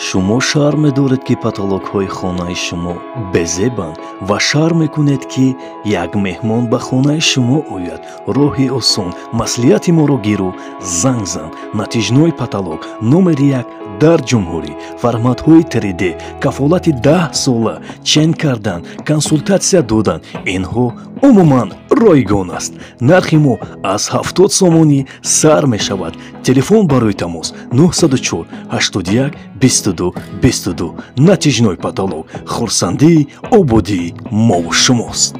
Шумо шарм медоред, ки потолокҳои хонаи шумо безебанд, ва шарм мекунед, ки як меҳмон ба хонаи шумо ояд. Роҳи осон: маслиҳати моро гиру занг зан. Натяжной потолок номери як дар ҷумҳурӣ, форматҳои 3D, кафолати 10 сола, чен кардан, консултатсия додан, инҳо умуман ройгон аст. Нархи мо аз 70 сомонӣ сар мешавад. Телефон барои тамос: 904 81 22 22. Натяжной потолок хурсандии ободии мову шумост.